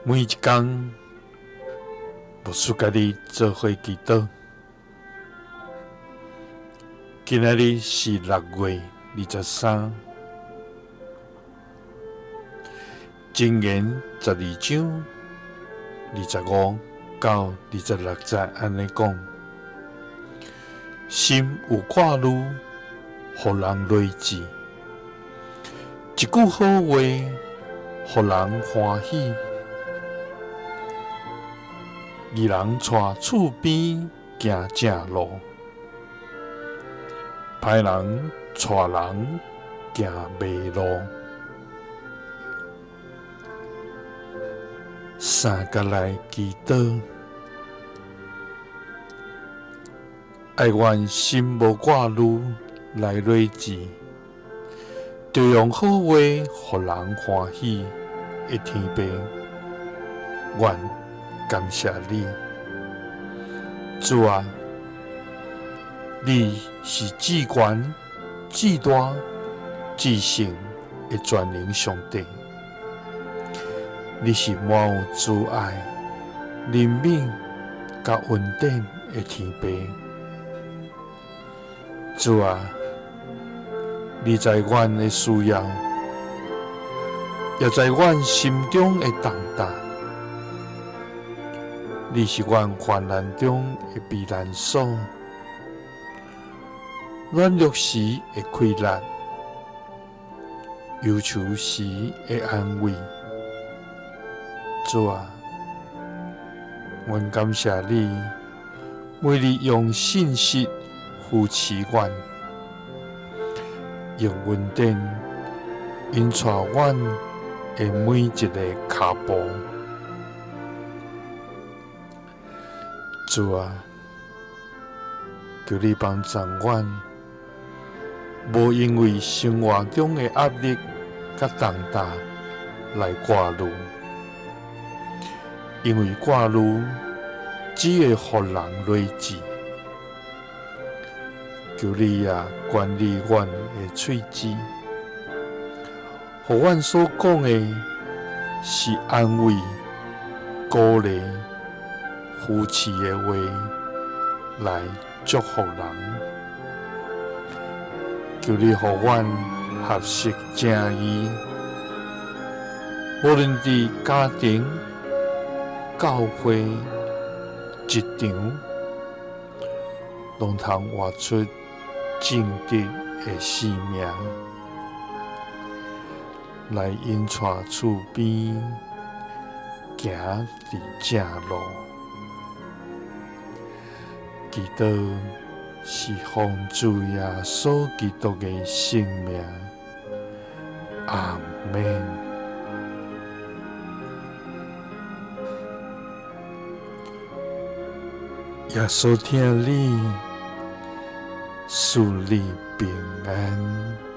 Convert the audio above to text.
每一工，牧師佮你做伙祈禱。今仔日是6月23，箴言12章25到26節按呢講：心有掛慮，予人累滯；一句好話，予人歡喜。義人帶厝邊行正路，歹人帶人行迷路。三佮來祈禱，愛願心無掛慮來累滯，著用好話予人歡喜的天父，阮感謝你，主啊，你是至懸、至大、至聖的全能上帝，你是滿有慈愛、憐憫佮恩典的天父。主啊，你知阮的需要，也知阮心中的重擔。你是阮患難中的避難所，軟弱時的氣力，憂愁時的安慰。主啊，阮感謝你，每日用信實扶持阮，用恩典引帶阮的每一个跤步。主啊，求你幫助阮，無因為生活中的壓力佮重擔來掛慮，因為掛慮只會予人累滯。求你啊，管理阮的喙舌，予阮所講的是安慰、鼓勵、扶持的話，來祝福人。求你予阮學習正義，無論佇家庭、教會、職場，攏通活出正直的生命，來引帶厝邊行佇正路。祈禱是奉主耶穌基督的聖名，阿們。耶穌疼你，賜你平安。